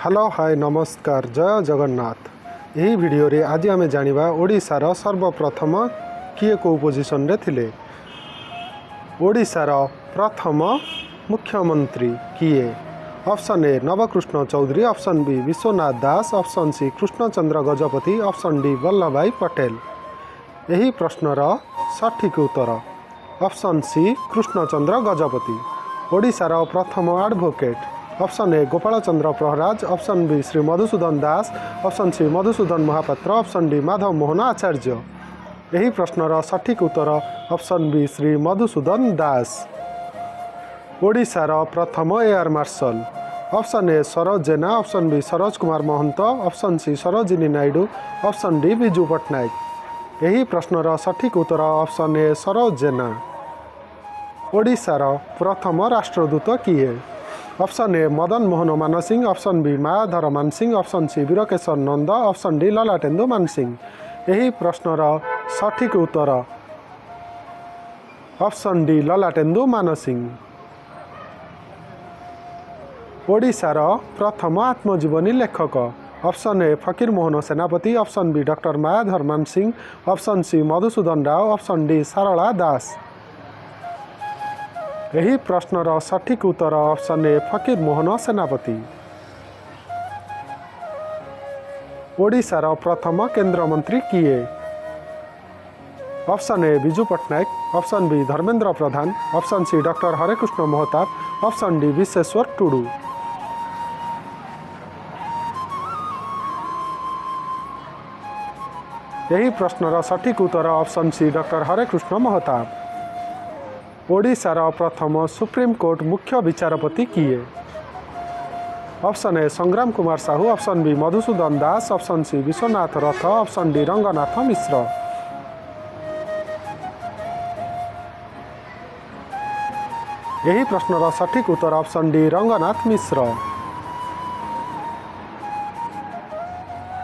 Hello, ହାଏ, ନମସ୍କାର, ଜୟ ଜଗନ୍ନାଥ। ଏହି ଭିଡ଼ିଓରେ ଆଜି ଆମେ ଜାଣିବା ଓଡ଼ିଶାର ସର୍ବପ୍ରଥମ କିଏ କେଉଁ ପୋଜିସନରେ ଥିଲେ। ଓଡ଼ିଶାର ପ୍ରଥମ ମୁଖ୍ୟମନ୍ତ୍ରୀ କିଏ? Option A Nabakrushna Choudhury, option B Vishwanath Das, option C Krishnachandra Gajapati, option D Vallabh ଭାଇ ପଟେଲ। ଏହି ପ୍ରଶ୍ନର ସଠିକ୍ ଉତ୍ତର ଅପସନ୍ ସି କୃଷ୍ଣଚନ୍ଦ୍ର ଗଜପତି। ଓଡ଼ିଶାର ପ୍ରଥମ advocate? Option A Gopal Chandra Praharaj, option B Shri Madhusudan Das, option C Madhusudan Mahapatra, option D Madhab Mohan Acharya. ଏହି ପ୍ରଶ୍ନର ସଠିକ୍ ଉତ୍ତର ଅପସନ୍ ବି ଶ୍ରୀ ମଧୁସୂଦନ ଦାସ। ଓଡ଼ିଶାର ପ୍ରଥମ air marshal? Option A Saroj Jena, option B Saroj Kumar Mahanta, option C Sarojini Naidu, option D Biju Patnaik. ଏହି ପ୍ରଶ୍ନର ସଠିକ୍ ଉତ୍ତର ଅପସନ୍ ଏ ସରୋଜ ଜେନା। ଓଡ଼ିଶାର ପ୍ରଥମ ରାଷ୍ଟ୍ରଦୂତ କିଏ? Option A Madan Mohan Mansingh, option B Mayadhar Mansingh, option C Birkeshar Nanda, option D Lalatendu Mansingh. ଏହି ପ୍ରଶ୍ନର ସଠିକ୍ ଉତ୍ତର ଅପସନ୍ ଡି ଲଲାଟେନ୍ଦୁ ମାନସିଂହ। ଓଡ଼ିଶାର ପ୍ରଥମ ଆତ୍ମଜୀବନୀ ଲେଖକ? Option A Fakir Mohan Senapati, option B doctor Mayadhar Mansingh, option C Madhusudan Rao, option D Sarala Das. ଏହି ପ୍ରଶ୍ନର ସଠିକ୍ ଉତ୍ତର ଅପସନ୍ ଏ ଫକୀର ମୋହନ ସେନାପତି। ଓଡ଼ିଶାର ପ୍ରଥମ କେନ୍ଦ୍ରମନ୍ତ୍ରୀ କିଏ? Option A Biju Patnaik, option B Dharmendra Pradhan, option C doctor Harekrushna Mahtab, option D Bishweshwar Tudu. ଏହି ପ୍ରଶ୍ନର ସଠିକ୍ ଉତ୍ତର option C doctor Harekrushna Mahtab. ଓଡ଼ିଶାର ପ୍ରଥମ ସୁପ୍ରିମକୋର୍ଟ ମୁଖ୍ୟ ବିଚାରପତି କିଏ? Option A Sangram Kumar Sahu, option B Madhusudan Das, option C Biswanath Rath, option D Ranganath Mishra. ଏହି ପ୍ରଶ୍ନର ସଠିକ୍ ଉତ୍ତର ଅପସନ୍ ଡି ରଙ୍ଗନାଥ ମିଶ୍ର।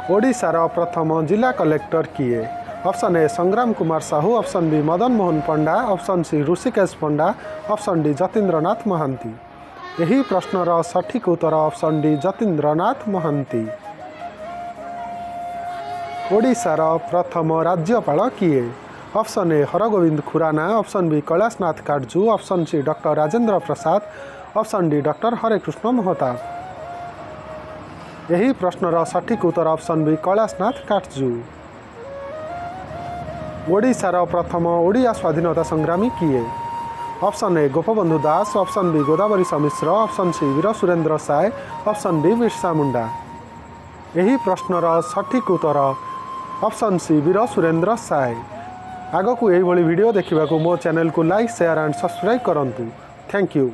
ଓଡ଼ିଶାର ପ୍ରଥମ ଜିଲ୍ଲା କଲେକ୍ଟର କିଏ? Option A Sangram Kumar Sahu, option B Madan Mohan Panda, option C Rishikesh Panda, option D Jatindranath Mohanty. ଏହି ପ୍ରଶ୍ନର ସଠିକ୍ ଉତ୍ତର ଅପସନ୍ ଡି ଯତୀନ୍ଦ୍ରନାଥ ମହାନ୍ତି। ଓଡ଼ିଶାର ପ୍ରଥମ ରାଜ୍ୟପାଳ କିଏ? Option A Hargobind Khurana, option B Kailashnath Katju, option C doctor Rajendra Prasad, option D doctor Harekrushna Mahtab. ଏହି ପ୍ରଶ୍ନର ସଠିକ୍ ଉତ୍ତର ଅପସନ୍ ବି କୈଳାସନାଥ କାଟଜୁ। ଓଡ଼ିଶାର ପ୍ରଥମ ଓଡ଼ିଆ ସ୍ୱାଧୀନତା ସଂଗ୍ରାମୀ କିଏ? Option A Gopabandhu Das, option B Godabarish Mishra, option C Bir Surendra Sai, option D Birsa Munda. ଏହି ପ୍ରଶ୍ନର ସଠିକ୍ ଉତ୍ତର ଅପସନ୍ ସି ବୀର ସୁରେନ୍ଦ୍ର ସାଏ। ଆଗକୁ ଏହିଭଳି ଭିଡ଼ିଓ ଦେଖିବାକୁ ମୋ ଚ୍ୟାନେଲକୁ ଲାଇକ୍, ସେୟାର ଆଣ୍ଡ ସବସ୍କ୍ରାଇବ୍ କରନ୍ତୁ। Thank you.